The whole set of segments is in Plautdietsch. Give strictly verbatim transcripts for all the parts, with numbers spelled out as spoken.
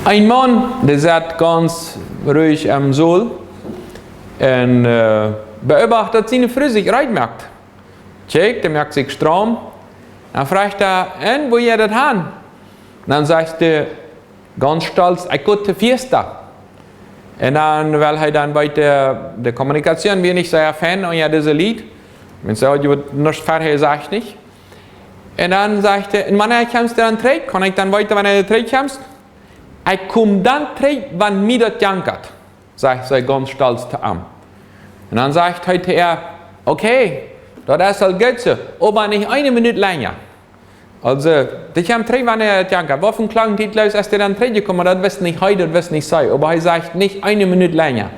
Een Maun, dee sat gaunz ruich em Sool un äh, beobacht, daut siene Fru sikj reed moakt. Kjikjt, dee moakt sikj straum. Dan froagt hee: "Un, wua jeit daut han?" Dan sajcht dee gaunz stolt: "Ekj go to fiesta." Un dan, wiels hee dan weet, de, de Kommunikation wia nich sea fein unja dise Lied. Mensch, soo, du hast nuscht verhäa jesajcht, nich? Un dan sajcht hee: "Un wanea kjemst du dan trigj? Kaun ekj dan weeten, wanea du trigj kjemst?" "Ekj kom dan trigj, wan mie daut jankat", sajcht see gaunz stolt to am. Un dan sajcht hee to äa: "Okay, daut es aul goot soo, oba nich eene Minut lenja." Aulsoo, dee kjemt trigj, wanea daut jankat. Woo väl Klock, Tiet, Leew, es dee dan trigjjekomen? Daut wist nich hee, daut wist nich see. Oba hee sajcht: "Nich eene Minut lenja."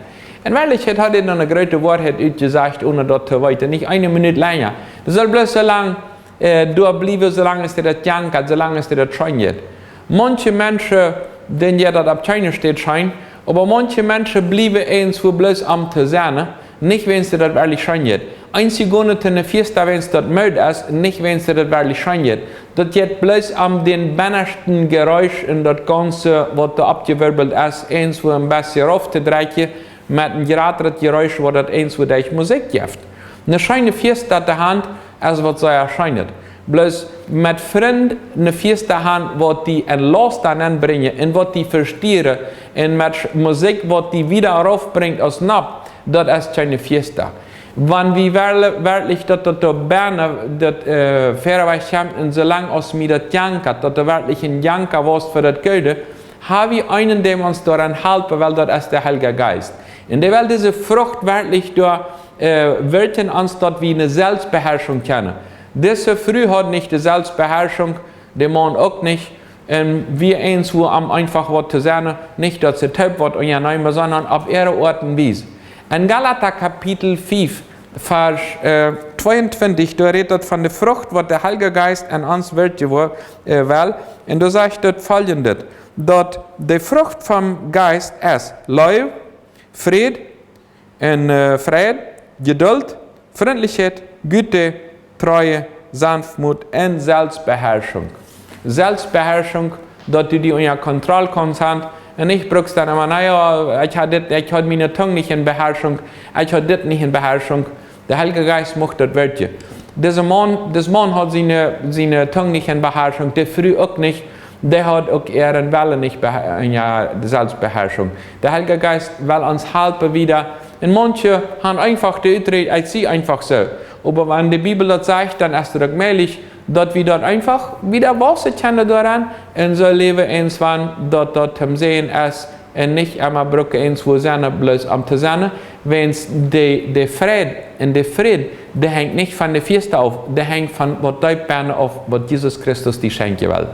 En Werkjlichkjeit haud hee dan eene groote Woarheit utjesajcht, onen daut to weeten. Nich eene Minut lenja. Dee saul bloos soo lang äh, doa bliewen, soo lang aus dee daut jankat, soo lang aus dee daut scheen jeit. Maunche Menschen, dän jeit daut opp kjeene Städ scheen, oba maunche Menschen bliewen irjentwua bloos om to sennen, nich wäajens dee daut werkjlich scheen jeit. Eenje gonen no eene Fiesta, wäajens daut Mood es, nich wäajens dee daut werkjlich scheen jeit. Daut jeit bloos om dän bennaschten Jeräusch un daut Gaunze, waut doa oppjewirbelt es, irjentwua een bät rauf to drekjen, met een jratret Jeräusch, waut daut irjentwua derch Musikj jeft. Eene scheene Fiesta to han es waut sea scheenet. Bloos met Frind eene Fiesta han, waut die een Last aunbrinjen un waut die vestieren un met Sch-, Musikj, waut die wieda raufbrinjt aus nopp, daut es kjeene Fiesta. Wan wie werle-, werkjlich daut, daut doa bennen, daut äh, verwoats haben un soo lang aus mie daut jankat, daut doa werkjlich een Janka woat fa daut Goode, ha wie eenen, dee ons doaraun halpen well, daut es de Heilja Jeist. Un dee well dise Frucht werkjlich doa äh, wirkjen, ons daut wie eene Selbstbeherrschung kjennen. Dise Fru haud nich de Selbstbeherrschung, de Maun uk nich, un wia irjentwua om eenfach waut to sennen, nich daut see toop waut unjanämen, sonda opp äare Oat un Wies. En Galata Kapitel fief, Varsch äh, tweeuntwintich, doa rät daut von de Frucht, waut de Heilja Jeist en ons wirkjen woa-, äh, well. Un doa sajcht daut foljendet, daut de Frucht vom Jeist es Leew, Fräd un äh, Freid, Jeduld, Frintlichkjeit, Güte, Treue, Sanftmut un Selbstbeherrschung. Selbstbeherrschung, daut du die unja Kontroll kaust han. Un nich brukst dan emma: "Na jo, ekj ha dit, ekj ha miene Tung nich en Beherrschung, ekj ha dit nich en Beherrschung." De Heilja Jeist mucht daut wirkjen. Dise Maun, dis Maun haud siene, siene Tung nich en Beherrschung, de Fru uk nich, dee haud uk äaren Wellen nich beha-, unja Selbstbeherrschung. De Heilja Jeist well ons halpen wieda. Un maunche han eenfach de Uträd: "Ekj sie eenfach soo." Oba wan de Bibel daut sajcht, dan es daut uk mäajlich, daut wie daut eenfach wieda wausse kjennen doaraun un soo läwen, irjentwan daut daut toom Säajen es un nich emma brucken irjentwua sennen, bloos om to sennen, wäajens de, de Freid un de Fräd, dee henjt nich von de Fiesta auf, dee henjt von waut deep bennen auf, waut Jesus Christus die schenkjen well.